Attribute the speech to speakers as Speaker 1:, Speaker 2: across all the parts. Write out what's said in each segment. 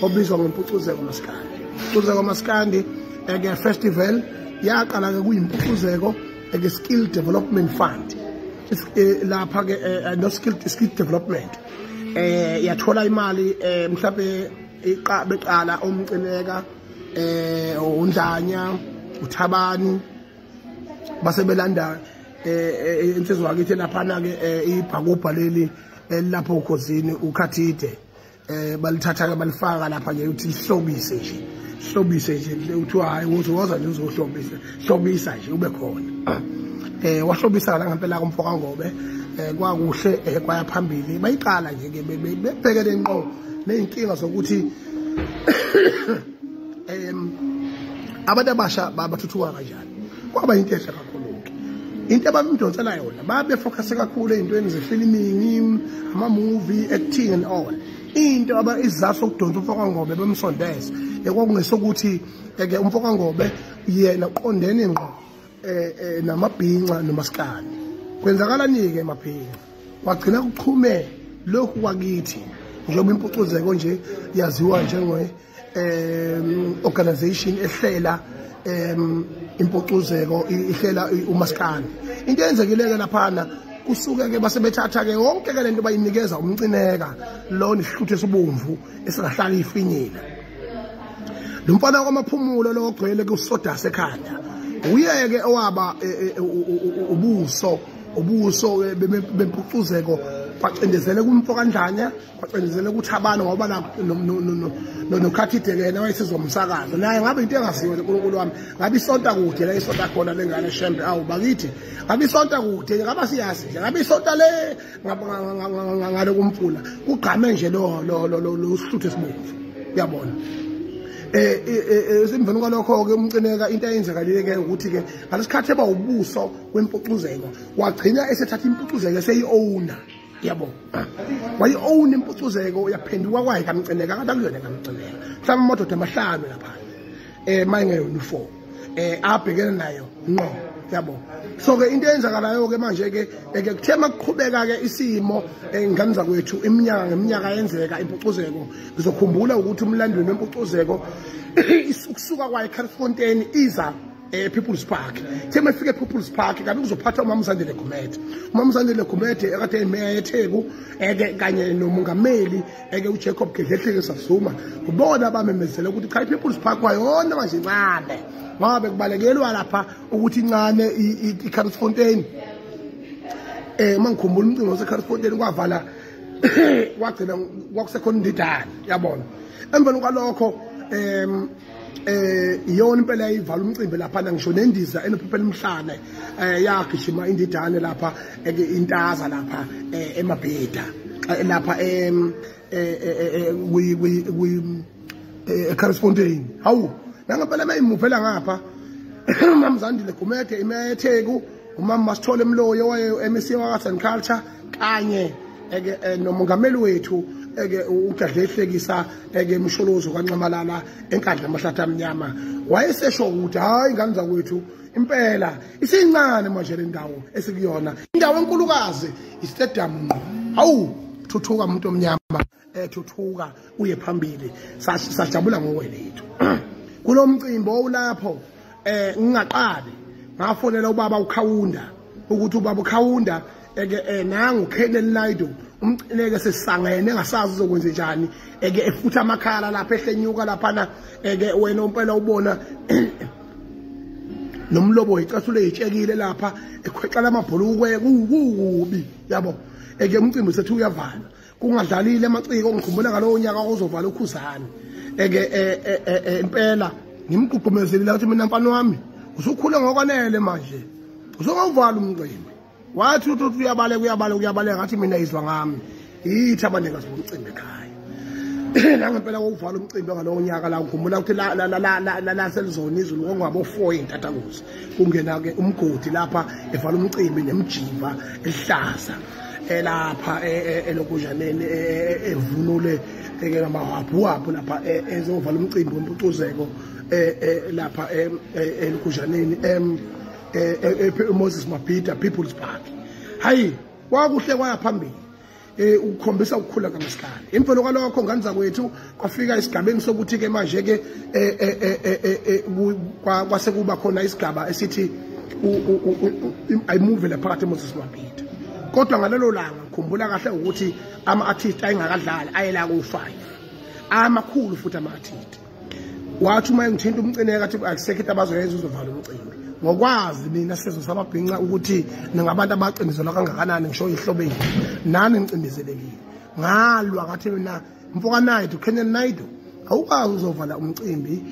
Speaker 1: obizwa ngempucuzeko maskandi. Impucuzeko maskandi eke festival yaqala ke kuyimpucuzeko eke skill development fund lapha ke no skill development yathola imali mhlawumbe beqala uMcineka uNdlanya uThabani base belanda insizwa wakithi laphana ke ibhakubha leli lapho ukhosini uKhathide balithatha ke balifaka lapha nje uthi hlobise nje hlobise nje uthi hayi woza nje uzohlobisa hlobisa nje ube khona wahlobisa la ngempela kumfoka Ngobe kwakuhle kwaya phambili bayiqala nje ke bebhekele ngqo nezinkinga zokuthi abantu abasha bathuthuka kanjani. Kwaba into enhle kakhulu ke into abamdonsela yona babe focus kakhulu ezintweni zefilming, ama movie, acting and all. Into aba isizathu sokudonsa umfoka Ngobe bemsondeze ekwakungesokuthi ke umfoka Ngobe yena uqondene ngqo namabhinca nomaskandi. Kwenzakalani ke emabhinca wagcina kuqhume lokhu kwakithi njengoba impucuzeko nje yaziwa njenge organization ehlela impucuzeko ihlela umaskandi. Into eyenzekile ke laphana kusuke ke basebethatha ke yonke ke lento bayinikeza uMcineka lo nesihluthu esibomvu esingahlala ifinyila. Lo mfana kwaMaphumulo lo ogcwele kusoda sekhanda uyeke owaba ubuso bempucuzeko kwacindezele kumfoka Ndlanya kwacindezele kuThabani ngoba noKhathide yena wayesezomsakazo naye ngabe into engaziwe uNkulunkulu wami ngabe isonta kude la isonta khona lengane Shembe awu bakithi ngabe isonta kude ngabe siyazi nje ngabe isonta le ngale kumfula kugqame nje lo sihluthu esibomvu uyabona. Emveni kwalokho ke uMcineka into eyenzakalile ke ukuthi ke ngalesikhathi eba ubuso wempucuzeko wagcina esethatha impucuzeko eseyi-owner yabo wayi-own impucuzeko yaphenduka kwaye kaMcineka kanti akuyona kaMcineka mhlawumbe amadoda amahlanu lapha mayingeyona u4 abhekene nayo ngqo yabo. So ke into eyenzakalayo ke manje ke kuthe makuqhubeka ke isimo ngane zakwethu iminyaka ngeminyaka yenzeka impucuzeko. Ngizokhumbula ukuthi umlandweni wempucuzeko ukusuka kwayo eCalfontein iza People's Park. Uthe mefika ePeople's Park kanti kuzophatha uMama Zandile Gumede. uMama Zandile Gumede ekade eyimeya yeTheku kanye nomongameli uJacob Gedleyihlekisa Zuma kubona abamemezela ukuthi cha iPeople's Park kwayona manje incane ngoba kubalekelwa lapha ukuthi incane iCalfontein. Mangikhumbula umcingo waseCalfontein kwavala kwagcina kwakusekhona indidane yabona. Emveni kwalokho iyona impela yayivala umcimbi lapha ngisho nendiza enophephela emhlane yagijima indidane lapha intaza lapha eMabhida lapha eCalfontein. Hawu nangempela mayimuvela ngapha uMama Zandile Gumede imeya yeTheku uMama Masithole Mloyi owaye MEC wa-Arts and Culture kanye nomongameli wethu uGedleyihlekisa Msholozi kaNxamalala eNkandla amahlathi amnyama wayesesho ukuthi hayi ingane zakwethu impela isincane manje le ndawo esikuyona indawo enkulukazi istadium ngqo. Hawu thuthuka umuntu omnyama thuthuka uye phambili sajabula ngokwelethu. Kulo mcimbi owulapho ngingaqali ngafonela ubaba uKhawunda ukuthi ubaba uKhawunda nangu Colonel Naidu uMcineka sesisangene engasazi uzokwenza njani efutha amakhala lapha ehlenyuka laphana wena umpela ubona nomlobo icathulo ezitshekile lapha ekhwexela amabhulukwe kukubi yabo. Umcimbi sethu uyavala kungadlalile amaciko ngikhumbula ngalowo nyaka ozovala uKhuzani impela ngimgqugqumezelile ukuthi mina mfana wami usukhule ngokwanele manje usungawuvala umcimbi. Wathi uthi uyabaleka uyabaleka uyabaleka ngathi mina izwa ngami yithi abanikazi bomcimbi ekhaya. Nangempela kokuvala umcimbi ngalowo nyaka la ngikhumbula ukuthi la selizona izulu kwangabo 4 intathakusa kungena ke umgodi lapha evala umcimbi nemjiva elihlaza elapha elokujaneni evunule ke namahabhu lapha ezovala umcimbi wempucuzeko lapha elokujaneni Moses Mabhida People's Park. Hayi kwakuhle kwaya phambili. Ukukhombisa ukukhula kaMaskandi. Imvelo kwalokho ngane zakwethu kwafika esigabeni sokuthi ke manje ke kwase kuba khona isigaba esithi ayimuve lapha phakathi eMoses Mabhida. Kodwa ngalelo langa ngikhumbula kahle ukuthi ama-artist ayengakadlali ayela ku-5, amakhulu futhi ama-artist. Wathi uma ngithinta uMcineka athi akusekho into abazoyenza, uzovala umcimbi. Ngokwazi mina sizwe samabhinca ukuthi ningabantu abacindezelwa kangakanani, ngisho ihlobeni nani ngicindezelekile. Ngalwa ngathi mina mfoka Naidu, Kenyan Naidu, awukwazi uzovala umcimbi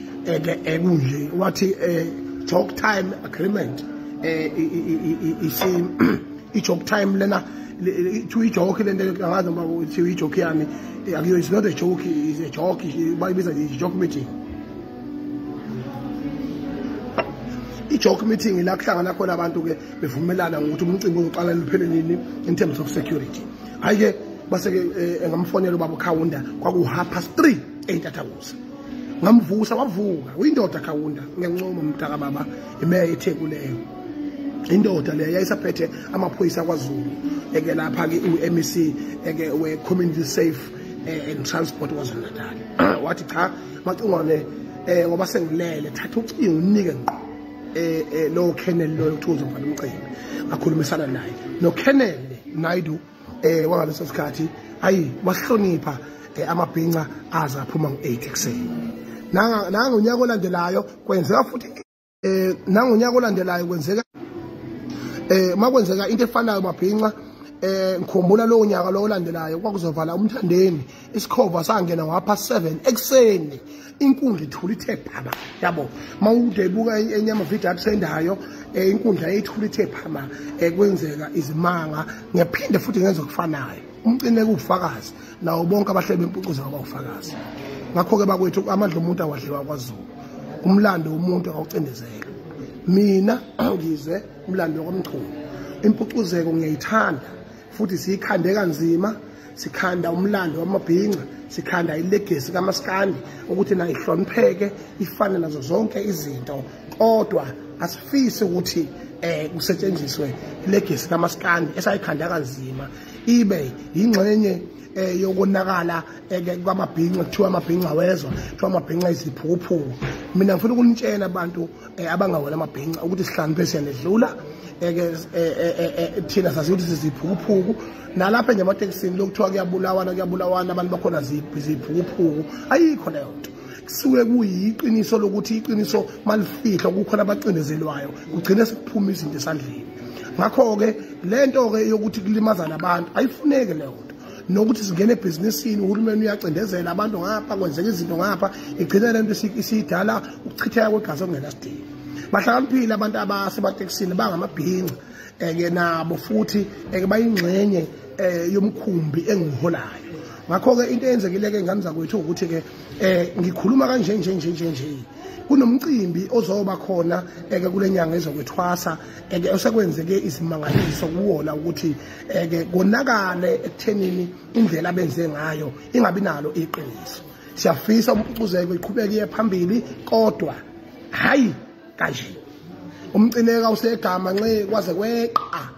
Speaker 1: ekunje. Wathi joke time agreement, i-joke time lena to i-joke lento, angazi noma uthi i-joke yani, akuyo, it's not a joke, it's a joke, bayibiza i-joke meeting. I-joke meeting la kuhlangana khona abantu ke bevumelana ngokuthi umcimbi uzoqala luphele nini in terms of security. Hayi ke base ke ngamfonela ubaba uKhawunda, kwaku 3:30 entathakusa. Ngamvusa wavuka, uyindoda Khawunda, ngiyancoma mntaka baba, imeya yeTheku leyo. Indoda leyo yayisaphethe amaphoyisa kwaZulu eke lapha ke u-MEC eke we Community Safe and Transport KwaZulu-Natal. Wathi cha Macingwane, ngoba sengilele, thatha ucingo unike ngqo lo Colonel lo ukuthi uzovala umcimbi. Ngakhulumisana naye no Colonel Naidu wangaleso sikhathi, hayi wasihlonipha amabhinca aza aphuma ngo-8 ekuseni. Nangonyaka olandelayo kwenzeka futhi, nangonyaka olandelayo kwenzeka makwenzeka into efanayo mabhinca. Ngikhumbula lowo nyaka lo olandelayo kwakuzovala uMthandeni, isikhova sangena ngapha 7 ekuseni, inkundla ithula ithe phama, yabo. Mawude ibuka enye amavidiyo atrendayo, inkundla ethula ithe phama, kwenzeka izimanga. Ngiyaphinde futhi ngenza okufanayo, uMcineka ufakazi nawo bonke abahleli bempucuzo abawufakazi. Ngakho ke bakwethu, amandla omuntu awadliwa kwaZulu, umlando womuntu awucindezela. Mina ngizwe umlando kwaMchunu, impucuzeko ngiyayithanda futhi siyikhande kanzima, sikhanda umlando wamabhinca, sikhanda ilegacy kaMaskandi ukuthi na ihlonipheke ifane nazo zonke izinto, kodwa asifisi ukuthi kusetshenziswe ilegacy kaMaskandi esayikhanda kanzima ibe ingxenye yokonakala kwamabhinca. Kuthiwa amabhinca wezwa, kuthiwa amabhinca iziphukuphuku. Mina ngifuna ukunitshela abantu abangawona amabhinca ukuthi sihloniphe siyanedlula. Thina sazi ukuthi siziphukuphuku, nalapha nje ematekisini lokuthiwa kuyabulawana kuyabulawana abantu bakhona ziphukuphuku, ayikho leyo nto. Kusuke kuyiqiniso lokuthi iqiniso malifihlwa kukhona abacindezelwayo, kugcine sekuphuma izinto esandleni. Ngakho-ke le nto-ke yokuthi kulimazana abantu ayifuneki leyo nto, nokuthi singene ebhizinisini uhulumeni uyacindezela abantu ngapha, kwenzeka izinto ngapha, igcine le nto isiyidala ukuchitheka kwegazi okungenasidingo. Bahlakaniphile abantu abasematekisini, bangamabhinca ke nabo futhi bayingxenye yomkhumbi engiwuholayo. Ngakho-ke into eyenzekile-ke ngane zakwethu ukuthi-ke ngikhuluma kanje nje nje nje nje, kunomcimbi ozoba khona kule nyanga ezokwethwasa, osekwenzeke izimangaliso kuwona ukuthi konakale ekuthenini indlela abenze ngayo ingabi nalo iqiniso. Siyafisa umpucuzeko iqhubeke iye phambili, kodwa hayi kanje. UMcineka usegama nxe kwaze kweqa,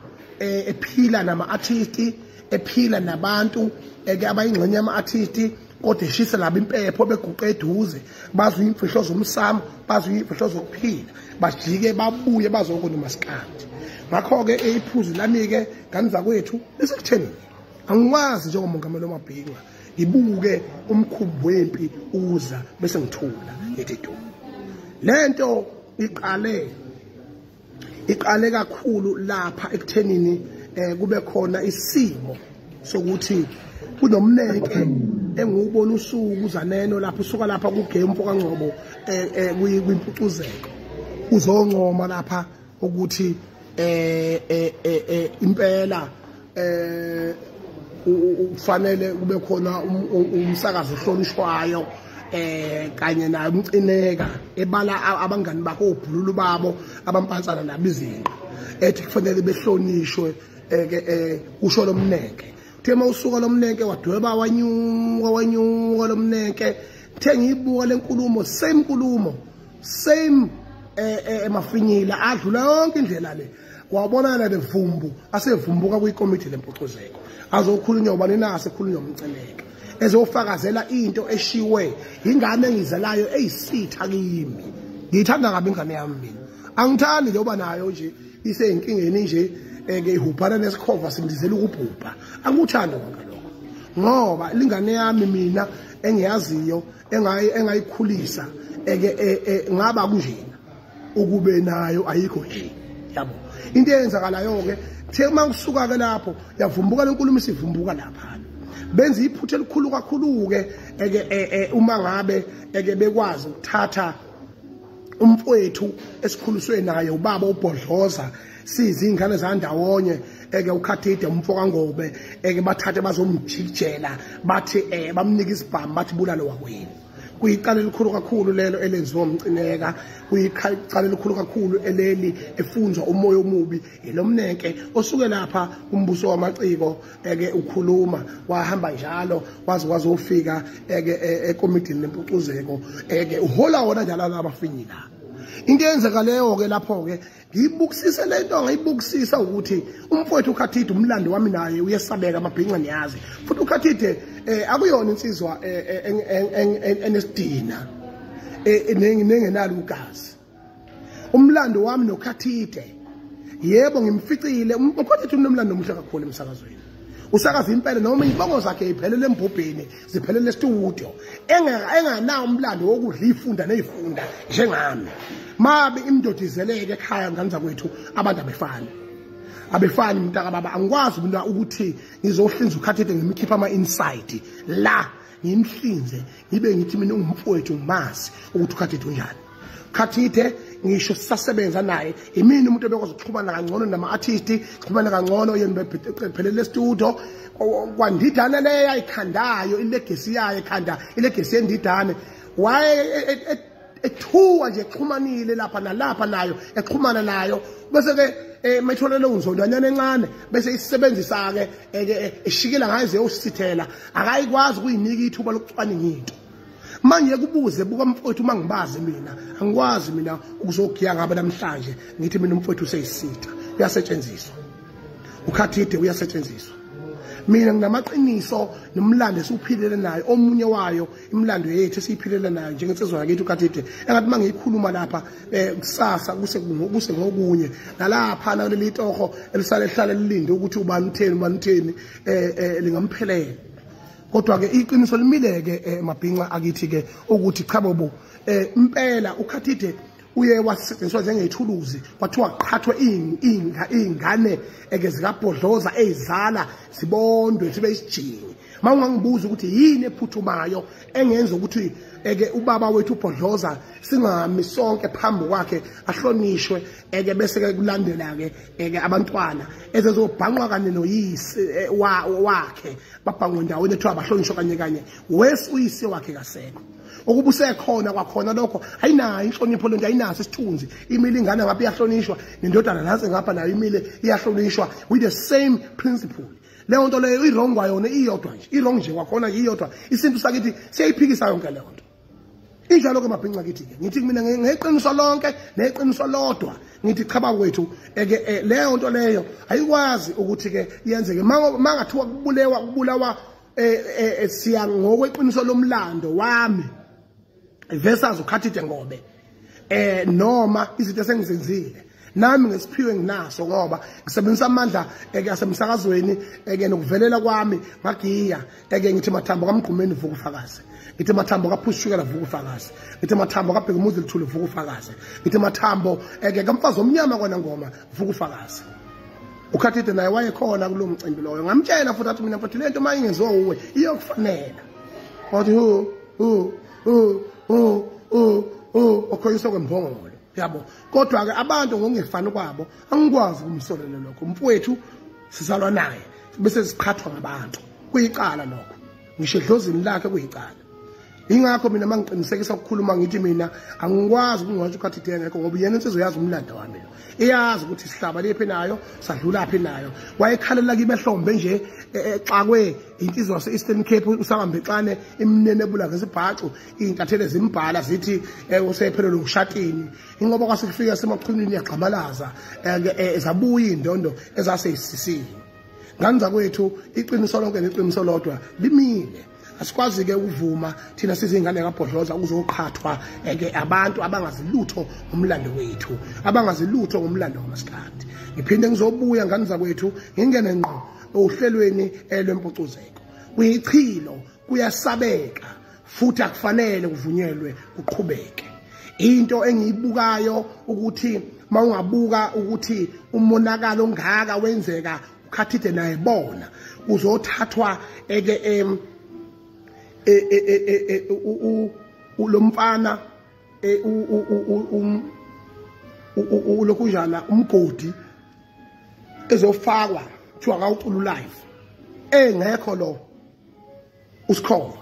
Speaker 1: ephila nama-artist, ephila nabantu abayingxenye yama-artist, kodwa eshisa labo impepho beguqe eduze, bazwe imfihlo zomsamo, bazwe imfihlo zokuphila, bajike babuye bazokona uMaskandi. Ngakho-ke iphuzu lami-ke ngane zakwethu lisekuthenini, angikwazi njengomongameli wamabhinca ngibuke umkhumbi wempi uza bese ngithula ngithi du. Lento iqale kakhulu lapha ekuthenini kube khona isimo sokuthi kunomnenke engiwubona usuku uzaneno lapho usuka lapha kugame kaNgcobo kwimpucuzeko, uzoncoma lapha ukuthi impela kufanele kube khona umsakazo ohlonishwayo kanye naye uMcineka, ebala abangani bakhe obhululu babo abampansana nabo izinqa, ethi kufanele behlonishwe usho lomnenke. Uthe uma usuka lomnenke wadweba wanyuka wanyuka lomnenke, uthe ngiyibuka lenkulumo, same nkulumo, same emafinyila adlula yonke indlela le, kwabonakala levumbu asevumbuka kwikomiti lempucuzeko. Azokhulunywa ubani nase khulunywa uMcineka ezofakazela into eshiwe ingane engizalayo eyisitha kimi. Ngiyithanda kabi ingane yami mina, angithandi njengoba nayo nje iseyinkingeni nje eke ihubhana nesikhova sindizela ukubhubha. Angikuthandi konke lokho ngoba lingane yami mina engiyaziyo engayikhulisa eke ngaba kunjena ukube nayo ayikho nje yabo. Into eyenzakalayo ke the uma kusuka ke lapho yavumbuka lenkulumo isivumbuka lapha benza iphutha elikhulu kakhulu ke eke uma ngabe eke bekwazi ukuthatha umfowethu esikhuliswe naye ubaba uBhodloza sizingane zandawonye eke uKhathide umfo kaNgobe eke bathathe bazomjikijela bathi bamnika isibhamu bathi bulale wakwenu. Kuyicala elikhulu kakhulu lelo elenziwa uMcineka, kuyicala elikhulu kakhulu eleli efunzwa umoya omubi elomnenke osuke lapha umbuso wamaciko eke ukhuluma wahamba njalo waze wazofika eke ekomidini lempucuzeko eke uhola wona njalo abafinyila. Into eyenzekaleyo ke lapho ke ngiyibukisise lento ngayibukisisa ukuthi umfowethu uKhathide umlando wami naye uyesabeka amabhinca niyazi futhi uKhathide akuyona insizwa enesidina nengenalo ugazi. Umlando wami noKhathide yebo ngimficile uKhathide unomlando omuhle kakhulu emsakazweni. Usakaza impela noma izibongo zakhe iphelele embhubheni ziphelele estudio enganawo umlando wokudla ifunda nezifunda njengami. Mabe imdodizeleke ekhaya ngane zakwethu abantu abefani mntaka baba. Angikwazi mina ukuthi ngizohlinza uKhathide ngimkhipha ama inside la ngimhlinze ngibe ngithi mina ungumfowethu ngimazi ukuthi uKhathide unjani. Khathide ngisho sisasebenza naye imini umuntu obekwazi ukuxhumana kangcono nama-artist, xhumana kangcono yena bephelele studio kwandidane leyo ayikhandayo ilegacy yayo ekhanda ilegacy yendidane waye ethuwa nje exhumanile lapha nalapha nayo exhumana nayo bese ke mayitholele unzondanyana encane bese isebenzisa ke eshikela ngayo zeyosithela akayikwazi ukuyinika ithuba lokucwaninga into. Manje kubuze buka mfowethu uma ngibazi mina angikwazi mina ukuzogiya ngabe namhlanje ngithi mina umfowethu useyisitha uyasetshenziswa uKhathide uyasetshenziswa. Mina nginamaqiniso nomlando esiwuphilele nayo omunye wayo imilando yethu esiyiphilele nayo njengensizwa yakithi uKhathide engathi mangiyikhuluma lapha kusasa kuse ngokunye nalapha naleli toho elisale lihlale lilinde ukuthi ubani utheni lingamphelela. Kodwa ke iqiniso limileke mabhinca akithi ke ukuthi cha bobo impela uKhathide uye wasetshenziswa njengethuluzi kwathiwa qhathwe ingane eke zikaBhodloza ezizala zibondwe zibe isijingi. Mawungangibuza ukuthi yini ephuthumayo engenza ukuthi eke ubaba wethu uBhodloza singami sonke phambi kwakhe ahlonishwe eke bese ke kulandela ke eke abantwana ezezobhanqwa kanye noyise wakhe babhanqwe ndaweni ethiwa abahlonishwe kanye kanye wesi uyise wakhe kasekho ukube usekhona kwakhona lokho ayinayo inhlonipho lento ayinaso isithunzi imile ingane ngapha iyahlonishwa nendodana nansi ngapha nayo imile iyahlonishwa with the same principle. Leyo nto leyo i-wrong kwayona iyodwa nje i-wrong nje kwakhona iyodwa isintu sakithi siyayiphikisa yonke leyo nto. Injalo ke mabhinca kithi ke ngithi mina ngeqiniso lonke neqiniso lodwa ngithi cha bakwethu eke leyo nto leyo ayikwazi ukuthi ke yenzeke mangathiwa kubulawa siya ngokweqiniso lomlando wami versus uKhathide Ngobe noma izinto esengizenzile nami ngesiphiwe nginaso ngoba ngisebenzisa amandla eke asemsakazweni eke nokuvelela kwami ngagiya eke ngithi mathambo kaMgqumeni vuka ufakaze, ngithi mathambo kaPhushukela vuka ufakaze, ngithi mathambo kaBhekumuzi Lithuli vuka ufakaze, ngithi mathambo eke kamfazi omnyama kona ngoma vuka ufakaze. uKhathide naye wayekhona kulo mcimbi loyo ngamtshela futhi athi mina mfowethu lento uma ingenziwa uwe iyokufanela. Wathi hu hu hu hu hu hu okhoyiswa kwembongolo yabo. Kodwa ke abantu ngokungefani kwabo angikwazi ukumsolela lokho mfowethu sizalwa naye bese siqhathwa ngabantu kuyicala lokho ngisho edlozini lakhe kuyicala. Ingakho mina mangiqinisekisa ukukhuluma ngithi mina angikwazi ukungwatsha uKhathide ngekho ngoba yena insizwe yazi umlando wami lo iyazi ukuthi sihlaba lephi nayo sadlula phi nayo. Wayekhalela kibe ehlombe nje exakwe insizwa yase Eastern Cape usangambexane imnene ebula ngesibhaxu intathele zimbhala zithi usephelele ushatini ingoba kwase kufika semachunini yagxamalaza zabuya indondo ezaseyisisile. Ngane zakwethu, iqiniso lonke neqiniso lodwa limile. Asikwazi ke ukuvuma thina sizingane kaBhodloza ukuzoqhathwa ke abantu abangazilutho ngomlando wethu, abangazilutho ngomlando kaMaskandi. Ngiphinde ngizobuya ngane zakwethu, ngingene ngqo ohlelweni lwempucuzeko. Kuyichilo, kuyasabeka, futhi akufanele kuvunyelwe kuqhubeke. Into engiyibukayo ukuthi mawungabuka ukuthi umonakalo ongaka wenzeka uKhathide naye bona uzothathwa eke lo mfana lokunjana umgodi ezofakwa kuthiwa akawucula live engekho lo uSikhova.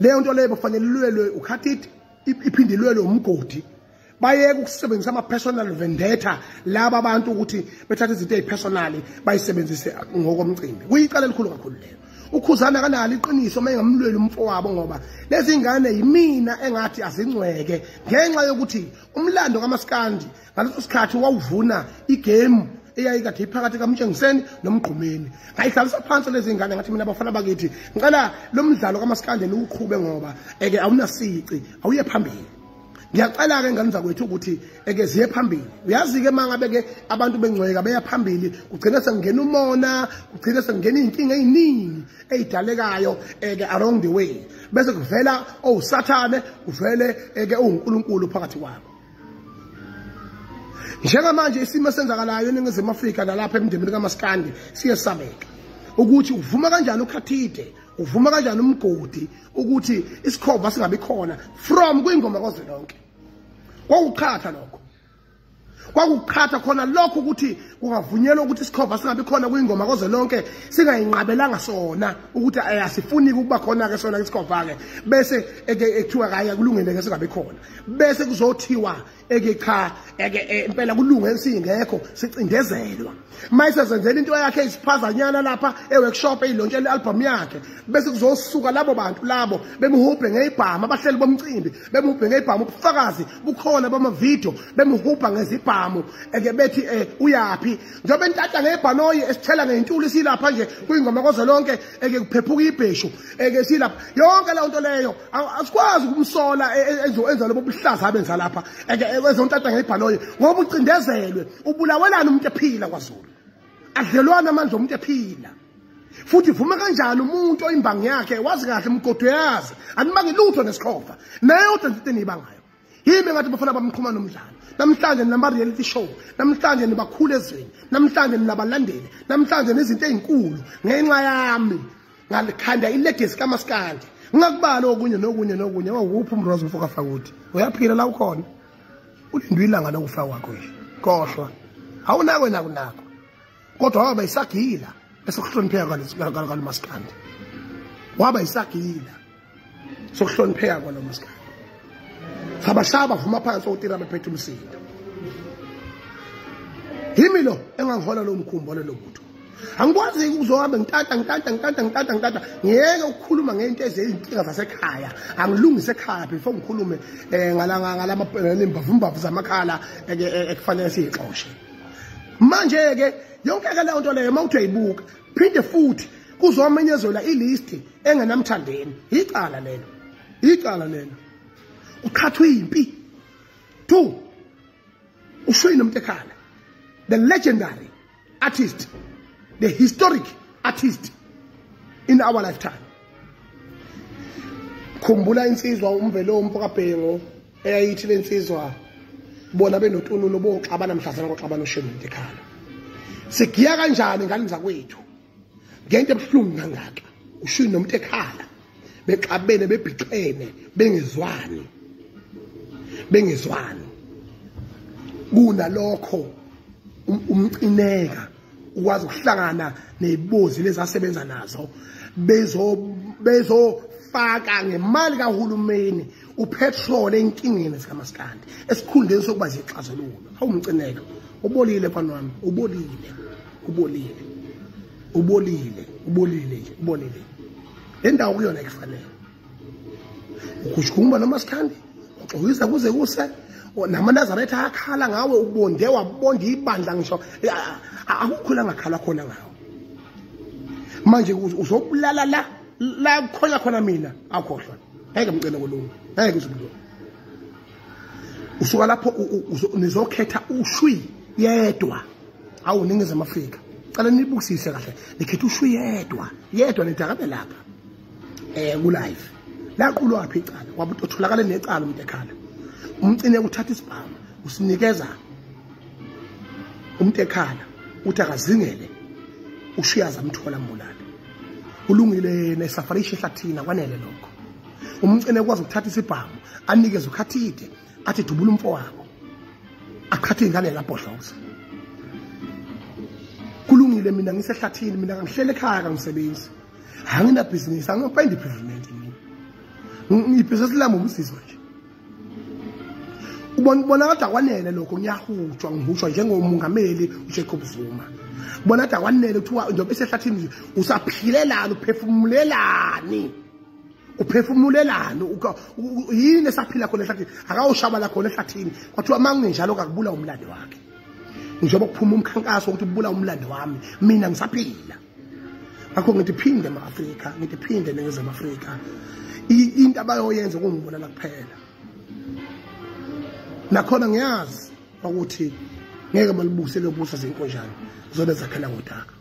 Speaker 1: Leyo nto leyo bafanele ilwelwe uKhathide, iphinde ilwelwe umgodi. Bayeke ukusebenzisa ama-personal vendetta laba abantu ukuthi bethathe izinto ey'personal bayisebenzise ngokomcimbi. Kuyicala elikhulu kakhulu lelo. Ukhuzana kanalo iqiniso uma engamlweli umfowabo, ngoba lezi ngane yimina engathi azingcweke ngenxa yokuthi umlando kaMaskandi ngaleso sikhathi wawuvuna igame eyayikade iphakathi kaMtshengiseni noMgqumeni. Ngayihlalisa phansi lezi ngane ngathi mina abafana bakithi ngicela lo mdlalo kaMaskandi niwuqhube ngoba eke awunasici, awuye phambili. Ngiyacela ke ngane zakwethu ukuthi eke ziye phambili. Uyazi ke mangabe ke abantu bengcweka beya phambili, kugcina sekungena umona, kugcina sekungena izinkinga eziningi ezidalekayo eke along the way, bese kuvela osathane, kuvele eke uNkulunkulu phakathi kwabo. Njengamanje isimo esenzakalayo eNingizimu Afrika nalapha emndenini kaMaskandi siyesabeka ukuthi uvuma kanjani uKhathide, uvuma kanjani umgodi ukuthi isikhova singabi khona from kwingoma kwaZwelonke. Kwakuqhatha lokho, kwakuqhatha khona lokho ukuthi kungavunyelwa ukuthi isikhova singabi khona kwingoma kwaZwelonke, singayinqabelanga sona ukuthi asifuni ukuba khona ke sona isikhova ke, bese ekuthiwa hayi akulungile ke singabi khona, bese kuzothiwa eke cha eke impela kulunge singekho, sicindezelwa. Mayisezenzela into yakhe isiphazanyana lapha eworkshop eyilontshela ialbum yakhe, bese kuzosuka labo bantu labo bemhubhe ngezibhamu, abahleli bomcimbi bemhubhe ngezibhamu, ubufakazi bukhona bama video bemhubha ngezibhamu eke bethi uyapi njengoba entata ngebhanoyi esithela ngentuli silapha nje kuyingoma kwaZwelonke eke kuphephuka ibheshu eke silapha yonke leyo nto leyo. Asikwazi ukumsola enza lobo buhlaza abenza lapha eke ezontata ngebhanoyi, ngoba ucindezelwe. Ubulawelana umuntu ephila kwaZulu, adlelwana amandla omuntu ephila. Futhi vuma kanjani umuntu oyimbangi yakhe wazi kahle umgodi uyazi animangi lutho nesikhova nayo into eniyibangayo. Yimi ngathi bafana bamqhuma nomdlalo namhlanje ninama reality show, namhlanje nibakhulu ezweni, namhlanje ninabalandeli, namhlanje nezinto ezinkulu ngenxa yami ngalikhanda ilegacy kaMaskandi. Ngingakubala okunye nokunye nokunye. Wawuphi umrozo mfoka Fakuthi? Uyaphila la ukhona, ulindwe ilanga lokufa kwakho nje, khohlwa awunako nakunako, kodwa waba isagila esokuhlonipheka kwaloMaskandi, waba isagila sokuhlonipheka kwaloMaskandi. Sabashaba vuma phansi otira bephethe umsindo. Yimi lo engangihola lo mkhumbi lo butho. Angikwazi ukuzohamba ngitata ngitata ngitata ngitata ngitata, ngiyeke ukukhuluma ngento ezezinkinga zasekhaya. Angilungise ekhaya before ngikhulume ngalama imbavumbavu zamakhala ekufanele siyixoshe. Manje ke yonke ke leyo nto leyo mawuthi uyayibuka, phinde futhi kuzomenyezelwa ilist engenamthandeni. Icala lelo, icala lelo. Uqhathwe impi. 2 ushwini uMtekhala, the legendary artist, the historic artist in our lifetime. Khumbula insizwa uMvelo umfokaBhengu eyayithi lensizwa bona benotunulo boxabana mhlazana koxabana ushwini uMtekhala. Sigiya kanjani ngane zakwethu ngento ebuhlungu kangaka, ushwini noMtekhala bexabene bebhixene bengezwani bengezwani. Kunalokho umcineka ukwazi ukuhlangana nezibozi lezasebenza nazo bezofaka ngemali kahulumeni upetrol enkingeni zikaMaskandi esikhundleni sokuba zixazululwa. Awumcineka ubolile mfana wami, ubolile, ubolile, ubolile, ubolile nje, ubolile. Le ndawo kuyona ekufanele ukushkumba noMaskandi uxoxisa kuze kuse namaNazaretha akhala ngawe, ubonde wabonda ibandla ngisho akukho la ngakhala khona ngawe. Manje uzobulala la khona khona mina akhohlwa. Ngeke mcele kolunga. Ngeke uzobulala. Usuka lapho nizokhetha ushwi yedwa. Awu Ningizimu Afrika. Cela nibukisise kahle. Nikhetha ushwi yedwa. Yedwa nidakabe lapha. Ku live. Laqulwa phi icala? Kwabutholakala necala umuntu ekhala. Umcine uthatha isibhamu usinikeza umuntu ekhala uthi akazingele ushiya zamthola mbulala. Ulungile nesafarisha ehlathini kwanele lokho. Umcine ukwazi ukuthatha isibhamu anikeze ukhathide athi dubula umfo wakho aqhathe ingane laphodloza. Kulungile mina ngisehlathini mina ngihlele ekhaya kangisebenzi. Angina business angiphendi pavement mina. Ngibhizinisi lami umsizwa nje. Ubona kade akwanele lokho ngiyahutshwa ngihutshwa njengomongameli uJacob Zuma. Bona kade akwanele kuthiwa njengoba esehlathini nje usaphilelani uphefumulelani. Uphefumulelani yini esaphila khona ehlathini akawushabala khona ehlathini kwathiwa manginjalo akubula umlando wakhe. Njengoba kuphuma umkhankaso ukuthi ubula umlando wami mina ngisaphila. Ngakho ngithi phinde ema-Afrika ngithi phinde Ningizimu Afrika. Into abayoyenza kungibulala kuphela. Nakhona ngiyazi ukuthi ngeke balibuse lobusa zinkonjane zobe zakhela ngodaka.